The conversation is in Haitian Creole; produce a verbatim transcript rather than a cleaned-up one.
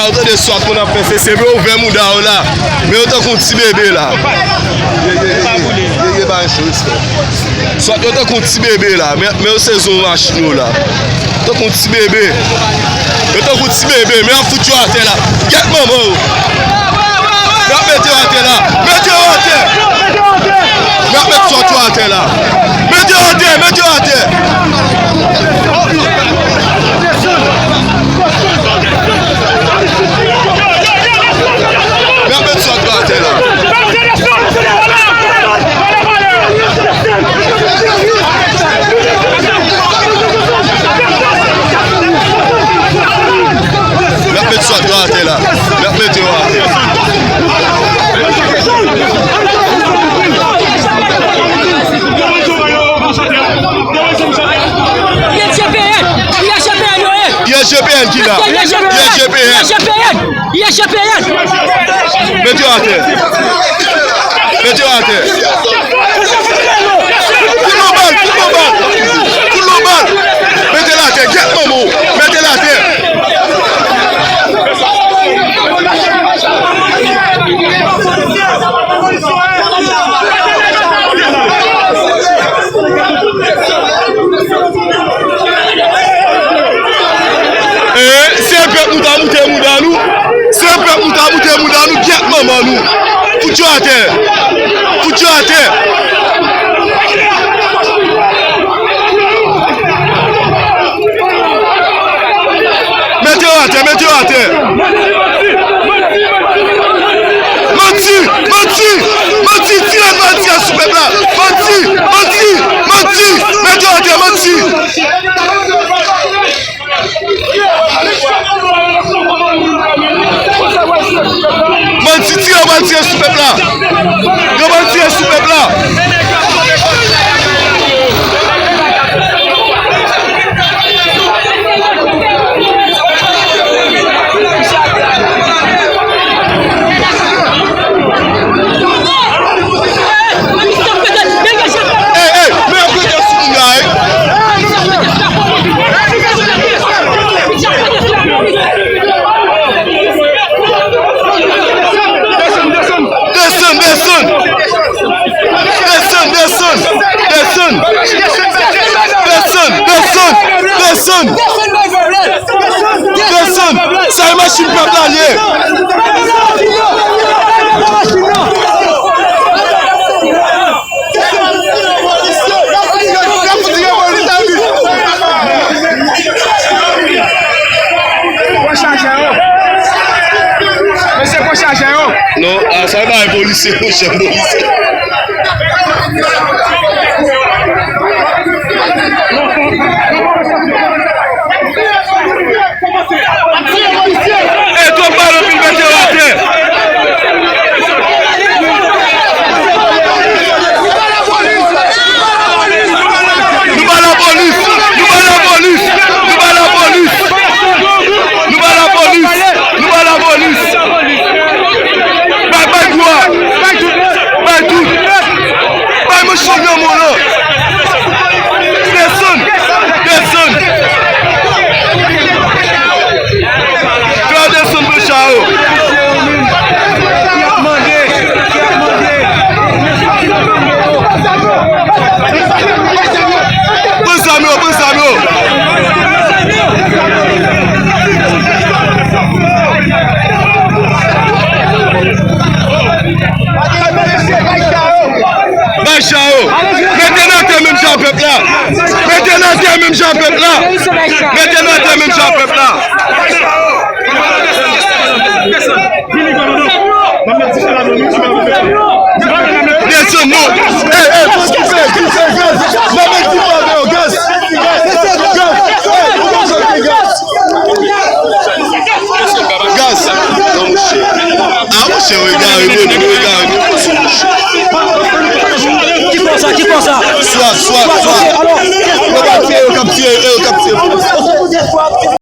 Ou tande swat moun ap fè sese, men yo ouvè mouda yo la. Men yo tankou ti bebe la. Ye, ye, ye, ye, ye, ye, pa respè. Swat yo tankou ti bebe la, men, men yo sezi yon machin yo la. Tankou ti bebe. Yo tankou ti bebe, men y ap fout yo atè la. Gyèt manman yo. Y ap mete yo atè la. Mete yo atè. Y ap mete swat yo atè la. Mete yo atè, mete yo atè. Y ap met swat yo atè la. Y ap met swat yo atè la. Y ap met yo atè. I S G P N, I S G P N yo ye. I S G P N ki la. I S G P N. I S G P N. I S G P N. Mete yo atè. Mete yo atè. Fout lòt bal, fout lòt bal. Fout lòt bal. Mete l atè, gyèt manman w. Mete l atè. E, se pèp nou ta moute mouda nou. Se pèp nou ta moute mouda nou, gyèt manman nou. Fout yo atè. Fout yo atè. Mete yo atè, mete yo atè. Manti, manti, manti, tire bandi a sou pèp la. Manti, manti, manti, mete yo atè, manti. Bandi tire, bandi tire sou pèp la. Yo bandi tire sou pèp la. Ey, ey, men yo pete sou moun la, ey. Desann, desann. Desann, desann, desann. Desann, desann, desann. Desann. Sa e machin pèp la ye. Pran chaje yo. Mesye, pran chaje yo. Non, a, sa e bagay polisye, monchè, polisye. E twòp bal anpil, mete yo atè. Nou ba lapolis, nou ba lapolis, nou ba lapolis. Nou ba lapolis, nou ba lapolis. Bay, bay gwo a. Bay tout. Bay tout. Bay manch granmoun nan. Desann. Desann. Fè yo desann pran cha yo. Pran zam yo, pran zam yo. Bay cha yo. Mete n atè menm jan pèp la. Mete n atè menm jan pèp la. Mete n atè menm jan pèp la. Desann non. Ey, ey, fò kite, kite gaz. Mwen menm ki pa avè yo, gaz. Gaz. Ey, ou konn sa ki gaz. Gaz. Non, monchè. A, monchè, ou egare, men, ou egare, men, monchè. Ki kò sa, ki kò sa? Swat, swat, swat. Yo pa tiye, yo k ap tiye, yo k ap tiye.